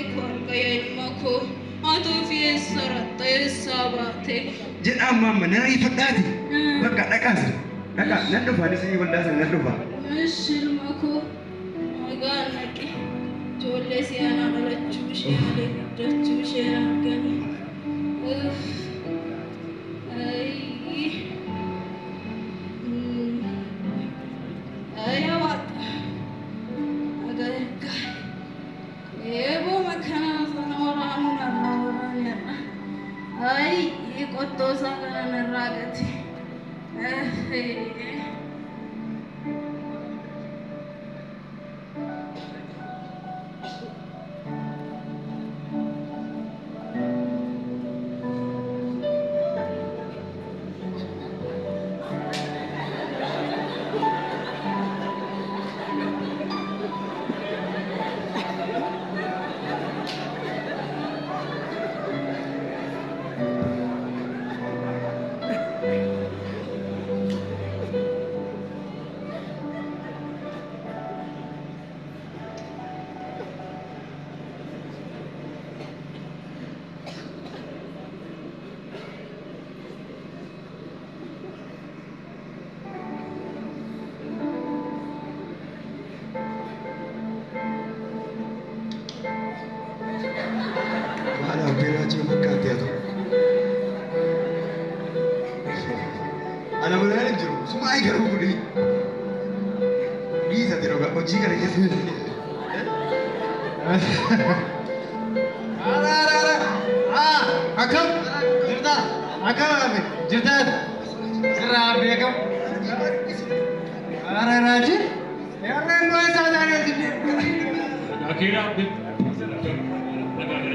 beeku arga yaa ilma koo. Ati ofii eessa ratta eessaa baate? Jedha amma amma nan ariifadhaati. Bakka dhaqaas dhaqa nan dhufa anis waldaa sana nan dhufa. Ishi ilma koo nagaan dhaqi. Ijoollee si'anaa dhalachuu ishee malee guddachuu ishee hin argani. Uff. Ayii. Ayyaa waaqa. Agargaa. Eeboo makanaa sana waraanuu narraa waraaneerra. Ayii qottoo isaa kana narraa gati. Maal abbee raajii fakkaatti haa ta'u. Ana malaan hin jiru. Sumaa garuu kuni. Dhiisa dhugaa hojii kana keessa. Ara ara ara. Ah, akkam? Jirta? Akkam abe? Jirta? Sirra abe akkam? Ara raaji? Yarra nu isaa taanee Akhirnya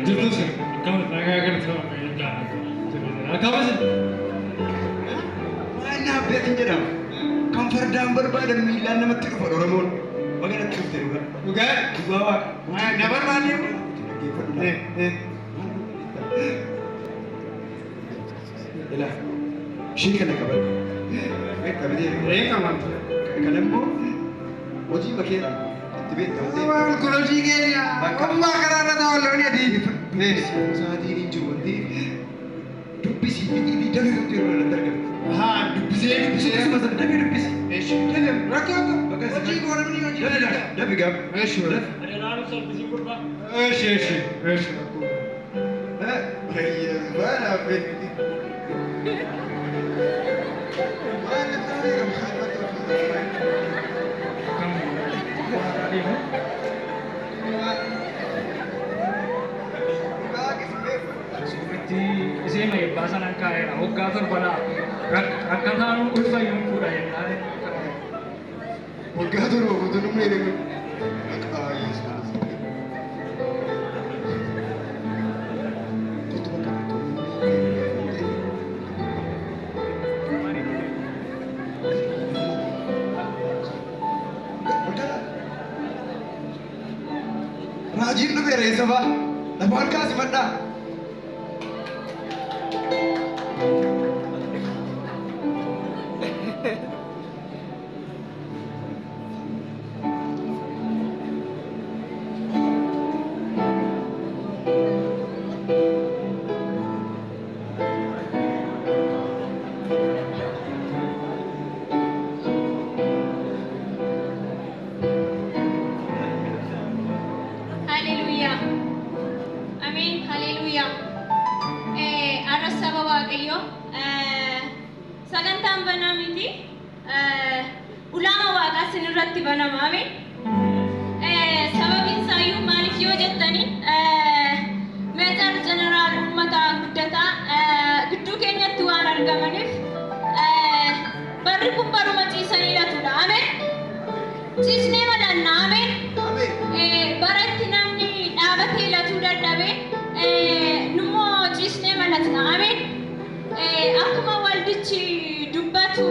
jirtu sir. Akkam nagaa galata Akkam isin? Maal abbeetiin jedhama. Kan fardaan barbaadan miilaan namatti dhufa Oromoon. Baga natti dhufte dhugaa. Dhugaa? Dhugaa waaqa. Na barbaadde? Dhaggeeffadhu. Eh, eh. Ilaa ishee kana qabadhu. Qabadee. Eh, qaban. Kana immoo hojii bakeedha. Itti beekta waan ta'eef. Waan kun hojii keenya. Ammaa karaa irra taa'u looni adii. Sa'aatiin hin jiru waan ta'eef dubbisii fixii dafee kottu yeroo irratti argama. Haa, dubbisee dubbisee. Dubbisuma sana dafee dubbisi. Eeshi. Rakkoo Bakka hojii koo namni hojii. Dafi dafi gaafa. Eeshi. Ilaalu saffisii gurbaa. Eeshi eeshi eeshi. Baay'ee maal abbee. Maal taatee Akkam deemu? Suuritti isee eebbaa sanan kaa'eera. Waggaa 7 laa. Rakkataan ulfayyuun fuudha jennaan. Waggaa 7 guutuu dhumne kun. Maqaa Yesuus. Kottu bakka kottu. Raajiin dhufeera eessa fa'a? Lafa ol kaasi madhaa. Haleluuyaa. Ameen. Haleluuyaa. Har'a saba Waaqayyoo sagantaan banaa miti. Ulaama Waaqaa isin irratti banama. Ameen. Sababiin isaayyuu maaliif yoo jettani Meejar Jeneraal Uummataa Guddataa gidduu keenyatti waan argamaniif barri kun baruma ciisanii latudha. Ameen. Ciisnee malanna. Ameen. Ameen. Baratti namni dhaabatee latuu dadhabe nummoo ciisnee malatna. Ameen. Akkuma waldichi dubbatu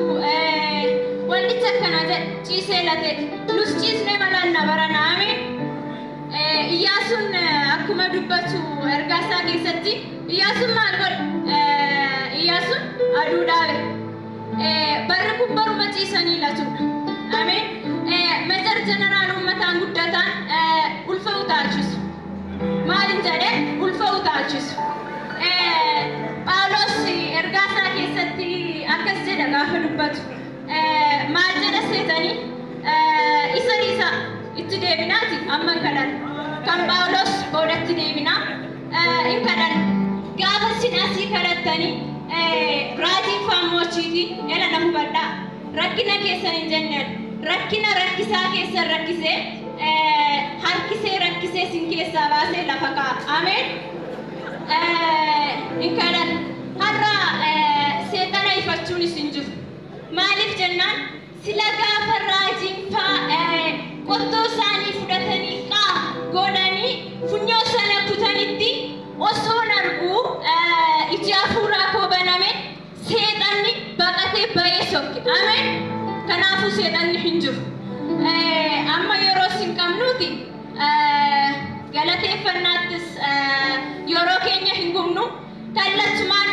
waldichi akkana jedhe ciisee late nus ciisnee malanna barana. Ameen. Iyyaasuun akkuma dubbatu ergaa isaa keessatti Iyyaasuun maal godhe? Iyyaasuun aduu dhaabe. Barri kun baruma ciisanii latudha. Ameen. Meejar Jeneraal Uummataan Guddataan ulfa utaalchisu. Maalin jedhe ulfa utaalchisu. Phaawulos ergaa isaa keessatti akkas jedha gaafa dubbatu. Maal jedha seetanii isa dhiisa itti deebinaati amma hin kadhan. Kan Phaawulos boodatti deebinaa hin kadhan. Gaafa isin asii kadhattanii raajiin faammochiiti ela na hubadhaa. Rakkina keessan hin jenneen. Rakkina rakkisaa keessan rakkisee harkisee rakkisee isin keessaa baasee lafa kaa'a. Ameen. Hin kadhan. Har'a seexana ifachuun isin jiru. Maaliif jennaan sila gaafa raajiin faa qottoo isaanii fudhatanii qaa godhanii funyoo sana kutanitti osoon arguu iji hafuuraa koo baname seexanni baqatee ba'ee sokke. Ameen. Kanaafuu seexanni hin jiru. Amma yeroo isin qabnuuti galateeffannaattis yeroo keenya hin gubnu kallachumaan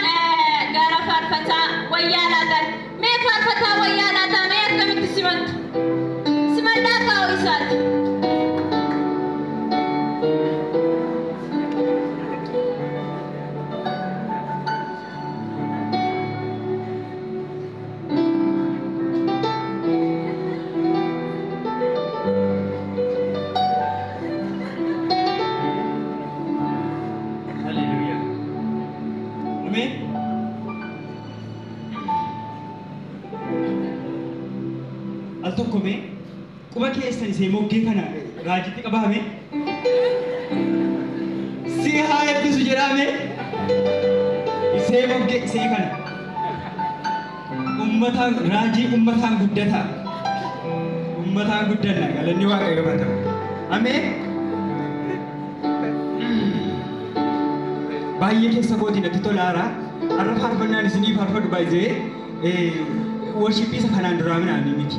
gara faarfataa wayyaa laataan mee faarfataa wayyaa laataa mee akkamitti simattu simannaa kaa'u isaati. Haleluuyaa. Ameen. Al tokko mee quba keessan isee moggee kana raajitti qabaame si haa eebbisu jedhame isee moggee isee kana ummataan raajii ummataan guddataa ummataan guddanna galanni Waaqayyo haa ta'u. Ameen. Baay'ee keessa kootii natti tolaara. Har'a faarfannaan isinii faarfadhu baay'ee worshipii isa kanaan duraa minaan miti.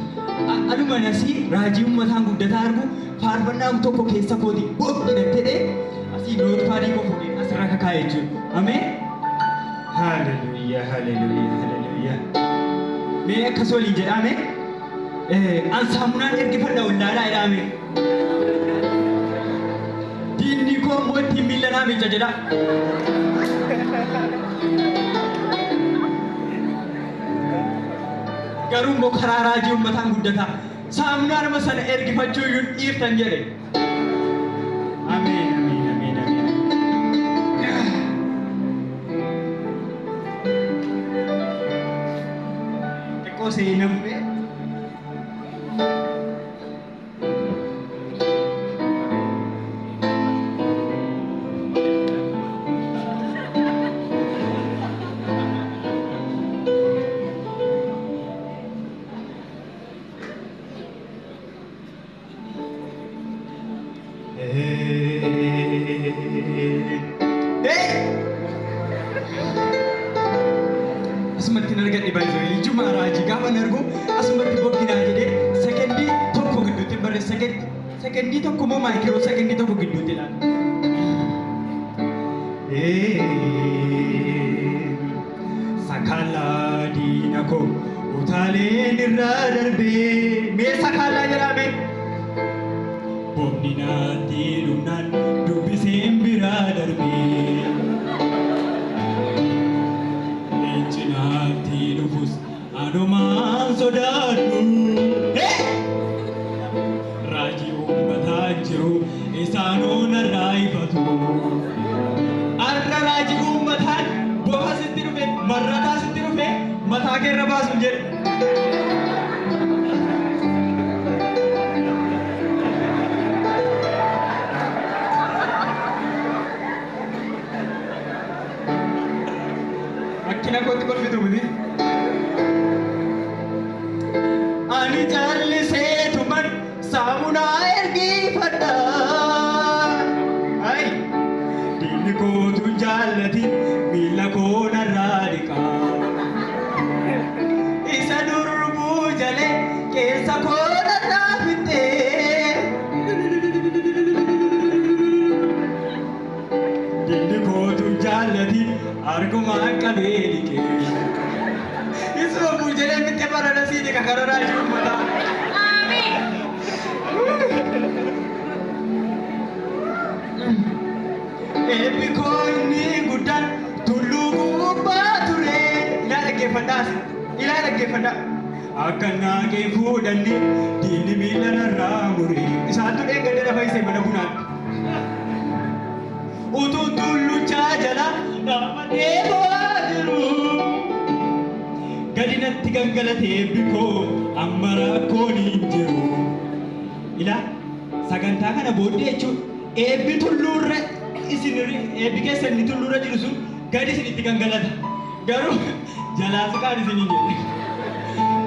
Anuma nasii raajii ummataan guddataa argu faarfannaan tokko keessa kootii boqni natti asii notepadii koo fuudheen asirra kakaa'e jechuudha. Ameen. Haleluuyaa, haleluuyaa, haleluuyaa. Mee akkas waliin jedhame an saamunaan ergifadha wallaalaa jedhame. Diinni koo immoo ittiin miila naa miica jedha. Garuu immoo karaa raajii uummataan guddataa. Saamunaa nama sana ergifachuu iyyuu dhiiftan jedhe. Ameen, ameen, ameen, ameen. Xiqqoo seenamu. Hey! Asumatti hin argadhe baay'ee ijuma raajii gaafa hin argu asumatti bokkinaa jedhee sekendii tokko gidduutti hin barreesse sekendii tokko moo micro sekendii tokko gidduutti ilaala. Sakaalaa diina koo utaaleen irraa darbee mee sakaalaa jedhame. Bobni naatti dhumnaan dubbiseen biraa darbee. Leenci naatti dhufus anumaan sodaadhu. Raajii uummataa jiru isaanuu narraa ifatu. Har'a raajii uummataan bofa sitti dhufe marrataa sitti dhufe mataa keerra baasu jedhe. Rakkina kootti kolfitu miti. Ani calliseetuman saamunaa ergifadha. Ai, diinni kootu hin jaallatin miila koo narraa dhiqa. Isa dur Eebbi koo inni guddaan tulluu gubbaa ture. Ilaa dhaggeeffadhaas. Ilaa dhaggeeffadhaa. Akka naaqee fuudhanni diinni miila narraa mure. Isaantu dheengadda lafa isee mana bunaatti. Utuu tulluchaa jala dhaabbatee boo'aa jiru. Gadi natti gangalatee eebbi koo amma rakkoon hin jiru. Ilaa sagantaa kana booddee jechuun eebbi tulluurra isin eebbi keessa inni tulluurra jiru sun gadi isin itti gangalata. Garuu jalaa siqaan isin hin jedhe.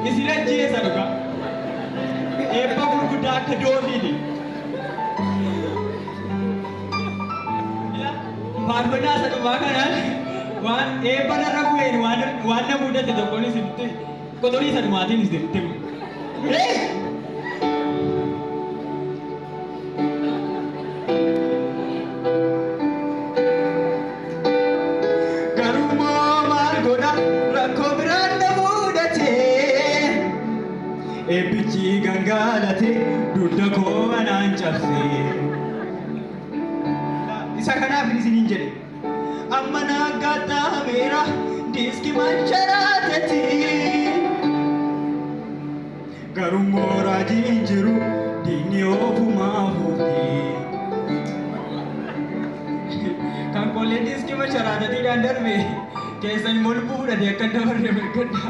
Isin ajjeesa dhugaa. Eebba gurguddaa akka doofiiti. Ilaa faarfannaa isa dhumaa kanaan waan eebba narra bu'een waan waan na mudate tokkoon isinitti qoxorii isa dhumaatiin isinitti himu. Garuu moo maal godha rakkoo biraan na mudate. Eebbichi gangalate dugda koo anaan cabse. Isa kanaaf isiniin jedhe. Amma naa gattaameera diiskii mancharaateti. Garuu moo raajiin jiru diinni ofumaa fuuti. Kan kollee diiskii mancharaatetiidhaan darbe keessan immoo lubbuu fudhatee akka hin dabarre mirgadha.